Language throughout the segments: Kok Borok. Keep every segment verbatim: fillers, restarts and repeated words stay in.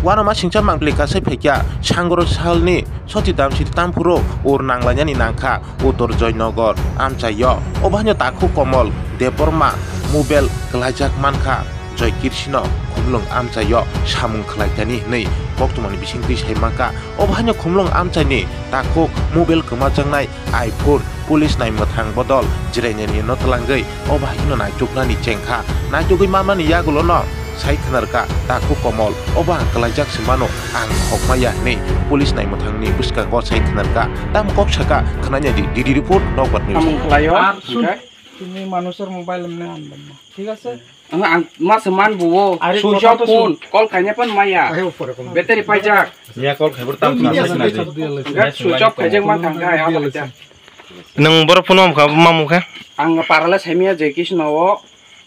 Uanama singcha mangpili kasai phaikya, sangro salni soti damsiti tamphuru ur nanglainani nangkha Uttor Joynagar amchaio. Obo haino takhuk Komol Debbarma mobile kwlaijak mankha Joykirsino Khumlwng amchaio samung khlaikani hwnwi koktwmani bisingtwi sai mankha. Obo haino Khumlwng amchaini takhuk mobile kwmajaknai iPhone police naimwthang bodol jwrainani no twlangwi obo haino naituknani chengkha. Naitugwi mamani yagulono sai khwnarkha, "Takhuk Komol, obo ang kwlaijak se mano, ang khokmaya," hwnwi police naimwthangni bwskango sai khwnarkha. Tamo kok sakha, khwnanya di, D D report, Nokbar News. Samung khlaio, hwnkhe? Tini manusor mobile mane anbam. Thik ase? Ang, ang ma se man buo. Ari switch off kotha to phone, call khaina pan maya. Ayo, pore kom. Battery paijak. Miya call khaibar tam. Hwnkhe switch off khaijak man thangkha, ayo khaijak. Nwng borok phone mamkha, mamukha? Ang parale saimaya je kisno o,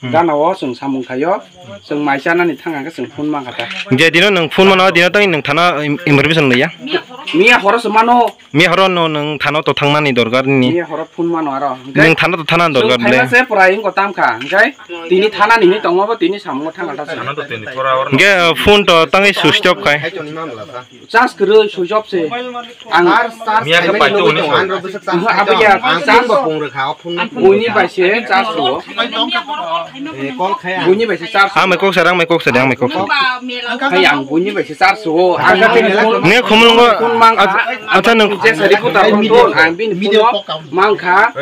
hmm, gana o chwng samung khaio, chwng mai chanani thang hwnkhe chwng phone mankha ta. Je dino nwng phone mano, dino tang nwng thana im-, information liya? Miya horo se mano. Miya horo no nwng thana to thangnani dorkar ni. Miya horo phone mano aro. Nwng thana to thangnani dorkar le. Khaima se pura ingo tamkha, hwnkhe tini thanani ni tongma bo tini samungo thangkha ta se. Hwnkhe, uh, phone to tangwi switch off khai. Charge kwrwi switch off se. Ang miya khe paito hwnwi sa. Oho, abo ya, charge bo pung rwkha, o phone no pung rwkha. Buini bai se charge rwo. Buini bai se charge. Ang mai kok sa, ang mai kok sa, ang mai kok sa. Hai, ang buini bai se charge rwo. Ang ne Khumulwngo phone mankha. Acha, acha, nwng je sari puta phone, ang bini phone no mankha.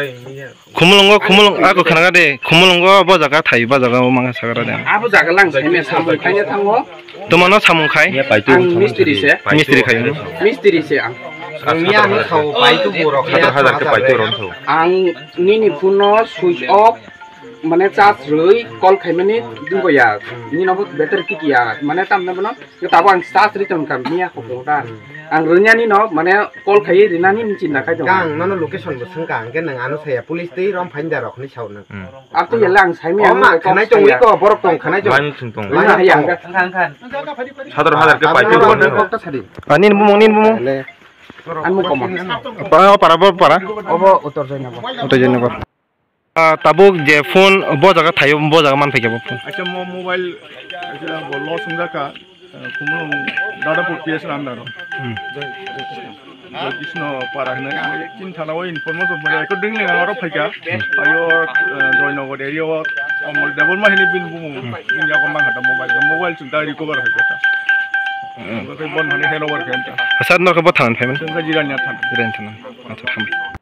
Khumulwngo, Khumulwng, ako khanaga de, Khumulwngo bo jaga thai, bo jaga o mangsa sagra de. Abo jaga lang thai, me samung khaina thango. Tomano samung khai? Ang mistri se. Mistri khai no? Mistri se ang. Ang miya no thao, pai tu borok. Hajar hajar khe pai tu rom thao. Ang nini phone no switch off, mane charge rwi call khaimani dungko ya. Nini no battery tik ya, mane tamne bono. Tabo ang charge ri tong kha miya kho ta. Ang rwnyani no mane call khai rinani ni chinta khai tong. Ang nono location bo swngkha, hwnkhe nwng ano saya police tei rom phainda rok hinwi sao nwng. Hmm. Abo to yala ang sai miya. O ma, khanai tong iko, borok tong khanai tong. Line swng tong. Line hai ang. Sadar hadar khe pai tong. Kok ta sadi. Ani bumung, ani bumung. Ani bumung. Para, para, bo para. Obo Uttor Joynagar. Uttor Joynagar. Ah, tabuk je phone bo jaga thaio, bo jaga man phaikha bo phone. Acha mo mobile, acha bo loss wngjakha, eh, Khumulwng Dadapur P S under o. Hmm. Joy Krishna para hwnwi, kin thana o information mane accordingly ang oro phaikha. Hmm. Ayo, eh, Joynagar area o, Amol Debbarma hwnwi bini bumung, hmm, bini yago mangkha ta mobile, mobile chwng ta recover phaikha ta. Hmm. Obo khe bon hwnwi hand over khe ta. Sir, norok bo thana phaimani? Chwng khe Jirania thana. Jirania thana. Acha, thank you.